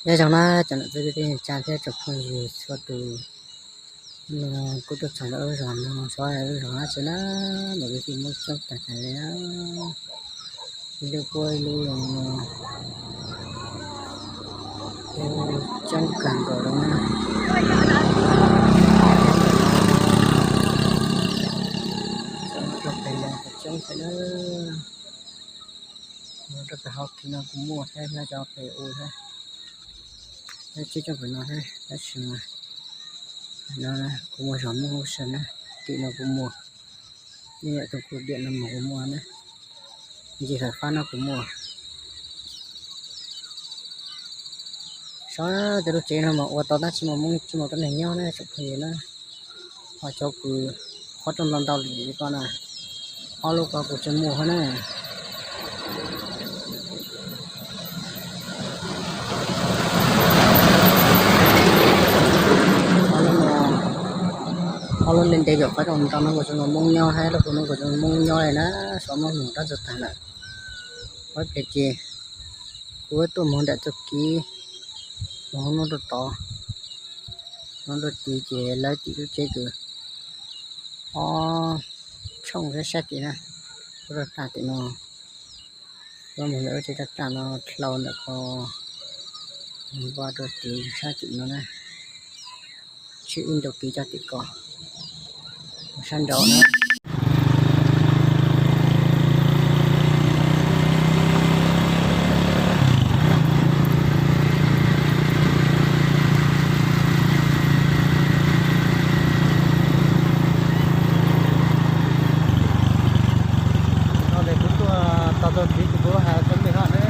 Nyob zoo na cov niam txiv kwv tij neej tsa thiab tsoom phooj ywg txhua tus, kuv tuaj txog ntawm lub zos no, xyov lub zos dab tsi na, mas kwv tij muab coob tag tag li na. Ib lub puab ib lub no, coob kawg nkaus li na. Coob rau pem no kuj muaj thiab, nyob rau pem u thiab, nyob tsis coob pem no thiab, tab sis mas no kuj muaj zos Hmoob Hauv Sab na, tim no kuj muaj, ib yam tus kuj diam no mas kuj muaj na, ntsis fais fab no kuj muaj. Sab tej lub tsev no mas ua tau tab sis mas Hmoob tsis muaj tuab neeg nyob na tsoom phooj ywg na. Ho cov kws qhuab rooj ntau ntau li ko na, ob lub ko kuj tsis muaj na. Ob lub ntev ntev yom, qhuab rooj ntau no kuj tsis muaj Hmoob nyob, hab lub no kuj tsis muaj Hmoob nyob li na, tsuas muaj Hmoob rab txog tag lawm. Ua pem ces kuv tuaj mus nram txoj kev mus hauv no rau tod, no rau tid ces lawv tim lub tsev kws ob tshooj sab sab tim na, rau tag tim no, mus lawv lub tsev raj raj no dlhau ntawm ko, mus npaj rau tid sab tim no na, tshwj ib nrau kev coj tim ko, sab nraud na. No ces kuv tuaj txog txoj kev ces kuv hais rau mej hab na.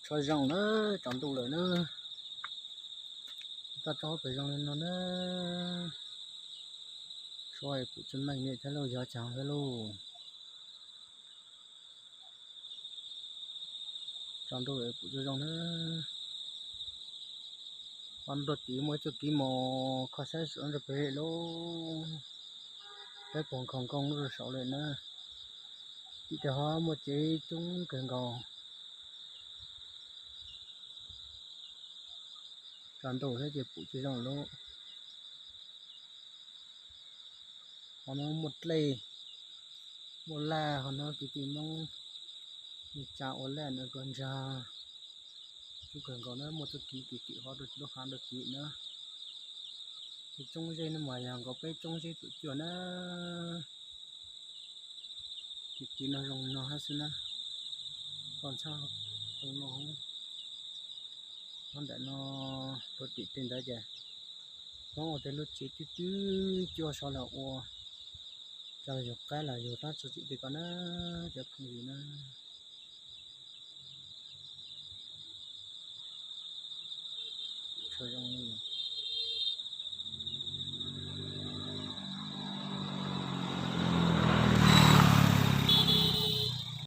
Tau zoo na, tsaus ntuj lawm na. Toj roob pem zoo li no na. Suav pum tsis meej li thiab lauj, yog tsaus thiab lauj. Tsaus ntuj lawm pum tsis zoo na. Qhov nrag tid muaj ib txoj kev mus kho saib saum nrag pem lauj. Peb pom nkhaus nkauj lub rau saud lawm na. Tim tej ho muaj tsev coob kawg nkaus. Tsaus ntuj thiab ces pum tsis zoo lawm. Ho no muaj dlej, muaj laj, ho no kwv tij Hmoob tsa ua laj no koj ntsag. Coob kawg nkaus na, muaj txoj kev tim tim ho rau lub hav rau tim na. Ces tsoob zeb no mas yog nkaus peb tsoob zeb txuam cuaj na. Tim tim no zoo no hab xwb na. Koj ntxhab zoo no. Nyob ntawm no rau tim tej ntawd ces Hmoob ua tej lub tsev twb twb cuab saud los ua, tso yus qaib los yus tab txog tim tej ko na, cov phooj ywg na. Tsaus zoo.